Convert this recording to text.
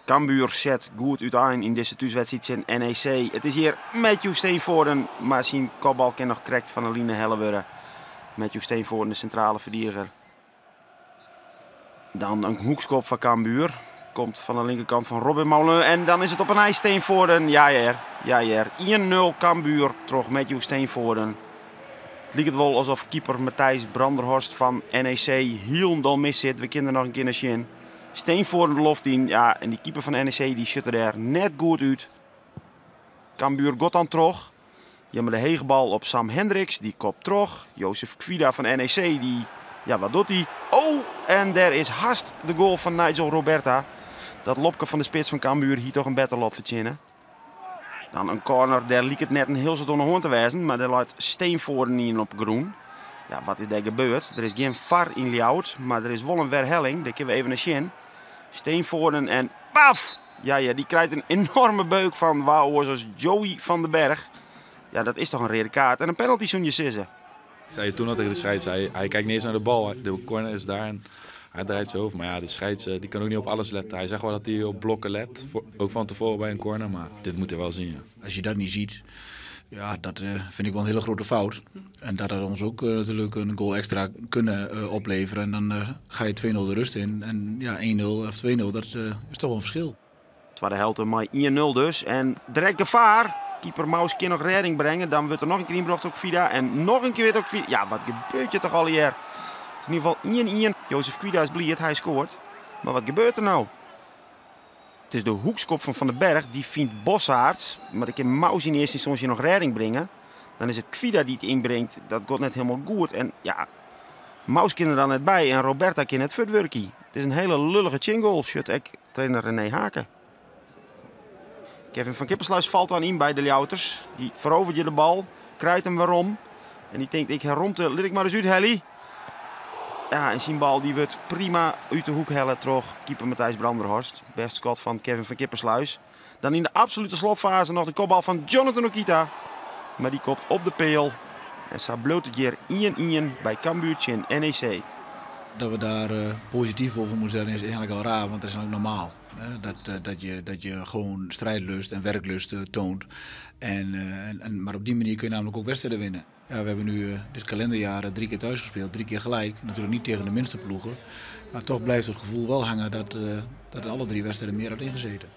Cambuur set goed útein yn dizze thúswedstriid tsjin NEC. It is hjir Matthew Steenvoorden, mar syn kopbal kin noch krekt fan de line helle wurde. Matthew Steenvoorden, de sintrale ferdigener. Dan in hoekskop foar Cambuur. Komt fan de linkerkant fan Robin Maulun. En dan is it op 'e nij Steenvoorden. Ja hear, ja hear. 1-0 Cambuur troch Matthew Steenvoorden. It liket wol alsof keeper Matthijs Branderhorst fan NEC hielendal mis sit. We kinne der noch in kear nei sjen. Steenvoorden de loft yn. Ja, en dy keeper fan NEC dy sjocht der dêr net goed út. Cambuur giet dan troch. Jammer de hege bal op Sam Hendriks, dy kopt troch. Joseph Kvida fan NEC, dy, ja wat docht hy? Oh, en dêr is hast de goal fan Nigel Robertha. Dat lobke fan de spits fan Cambuur hie toch in better lot fertsjinne. Dan in corner, dêr liket net in hiel soad oan de hân te wêzen, mar dêr leit Steenvoorden ien op de grûn. Ja, wat is dêr gebeurd? Der is gjin VAR yn Ljouwert, mar der is wol in werhelling. Dêr kinne we even nei sjen. Steenvoorden en paf! Ja, ja, dy krijt in enorme beuk fan wa oars as Joey van den Berg. Ja, dat is toch in reade kaart en in penalty soene je sizze. Ik zei het toen al tegen de scheids, hij kijkt niet eens naar de bal. De corner is daar en hij draait zijn hoofd. Maar ja, de scheids die kan ook niet op alles letten. Hij zegt wel dat hij op blokken let, ook van tevoren bij een corner. Maar dit moet hij wel zien, ja. Als je dat niet ziet, ja, dat vind ik wel een hele grote fout. En dat had ons ook natuurlijk een goal extra kunnen opleveren. En dan ga je 2-0 de rust in. En ja, 1-0 of 2-0, dat is toch wel een verschil. Twadde helte mei 1-0 dus. En direkt gefaar. Keeper Mous kin noch rêding bringe. Dan wurdt der noch in kear ynbrocht troch Kvida. En noch in kear troch Kvida. Ja, wat gebeurt hjir toch allegear? It is yn ieder gefal 1-1. Joseph Kvida is bliid, hy skoart. Mar wat gebeurt der no? It is de hoekskop fan Van den Berg, dy fynt Bossaerts. Mar dêr kin Mous yn earste ynstânsje noch rêding bringe. Dan is it Kvida dy't ynbringt. Dat giet net hielendal goed. En ja, Mous kin der dan net by en Robertha kin net fuortwurkje. It is in hiele lullige tsjingoal, sjocht ek trainer René Hake. Kevin van Kippersluis falt dan yn by de Ljouwerters. Dy feroveret hjir de bal, krijt him werom. En dy tinkt, ik ha romte, lit ik mar ris úthelje. Ja, en syn bal dy wurdt prima út de hoek helle troch keeper Matthijs Branderhorst. Bêst skot fan Kevin van Kippersluis. Dan yn de absolute slotfaze noch de kopbal fan Jonathan Okita. Mar dy kopt op de peal. En sa bliuwt it hjir 1-1 by Cambuur tsjin NEC. Dat we daar posityf over moeten zijn is eigenlijk al raar, want dat is eigenlijk normaal. Dat, dat je gewoon strijdlust en werklust toont. En, maar op die manier kun je namelijk ook wedstrijden winnen. Ja, we hebben nu dit kalenderjaar drie keer thuis gespeeld, drie keer gelijk. Natuurlijk niet tegen de minste ploegen. Maar toch blijft het gevoel wel hangen dat in alle drie wedstrijden meer had ingezeten.